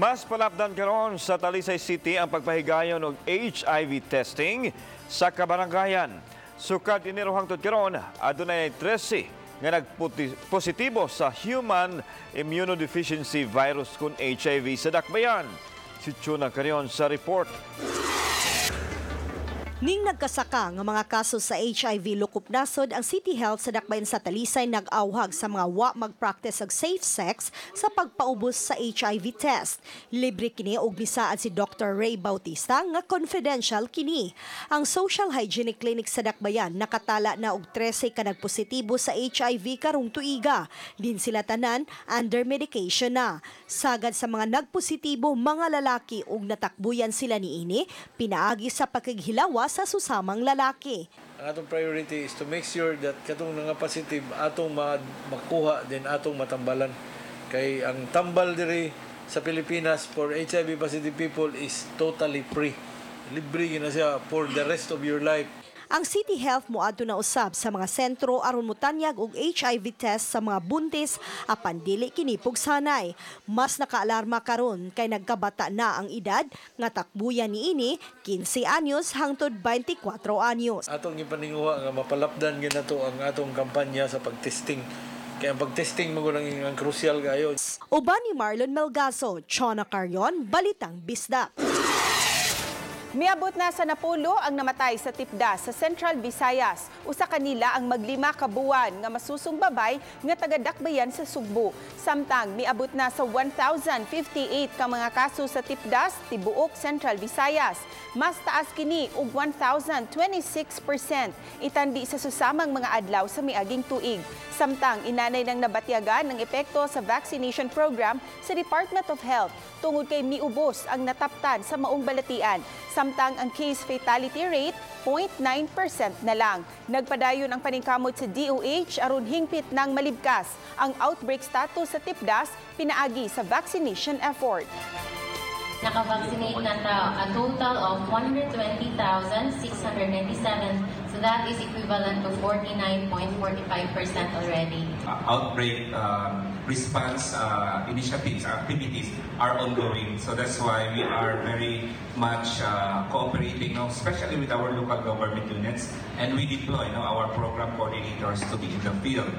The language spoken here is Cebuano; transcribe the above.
Mas palapdan karon sa Talisay City ang pagpahigayon og HIV testing sa kabarangayan. Sukad Enero hangtod karon, adunay 13 nga nagpositibo sa Human Immunodeficiency Virus kun HIV sa Dakbayan. Si Chuna Carion sa report. Ning nagkasaka nga mga kaso sa HIV lukop nasod, ang City Health sa Dakbayan sa Talisay nag-awhag sa mga wa mag-practice og safe sex sa pagpaubos sa HIV test. Libre kini og misaad si Dr. Ray Bautista nga confidential kini. Ang Social Hygienic Clinic sa Dakbayan nakatala na og 13 ka nagpositibo sa HIV karong tuiga. Din sila tanan under medication na. Sagad sa mga nagpositibo, mga lalaki ug natakbuyan sila niini pinaagi sa pakighilawas sa susamang lalaki. Ang atong priority is to make sure that katong nga positive atong makuha din, atong matambalan. Kay ang tambal diri sa Pilipinas for HIV positive people is totally free. Libre gyud na siya for the rest of your life. Ang City Health moadto na usab sa mga sentro aron motanyag og HIV test sa mga buntis apan dili kini pugsanay. Mas nakaalarma karon kay nagkabata na ang edad nga takbuyan niini, 15 anyos hangtod 24 anyos. Atong gipaninguha nga mapalapdan gyud nato ang atong kampanya sa pagtesting. Kay ang pagtesting mo ang, ang crucial kayo. Uban ni Marlon Melgazo, Chona Carion, Balitang Bisdak. Miabot na sa 10 ang namatay sa tipda sa Central Visayas. Usa kanila ang mag-5 ka buwan nga masusong babay nga taga-Dakbayan sa Sugbo. Samtang miabot na sa 1,058 ka mga kaso sa tipdas tibuok Central Visayas. Mas taas kini og 1,026% itandi sa susamang mga adlaw sa miaging tuig. Samtang inanay nang nabatyagan ng epekto sa vaccination program sa Department of Health tungod kay miubos ang nataptan sa maong balatian. Samtang ang case fatality rate 0.9% na lang. Nagpadayon ang paningkamot sa DOH aron hingpit ng malibkas ang outbreak status sa tipdas pinaagi sa vaccination effort. Naka-vaccinate na ta a total of 120,697. So that is equivalent to 49.45% already. Outbreak response initiatives, activities are ongoing. So that's why we are very much cooperating, no, especially with our local government units, and we deploy, no, our program coordinators to be in the field.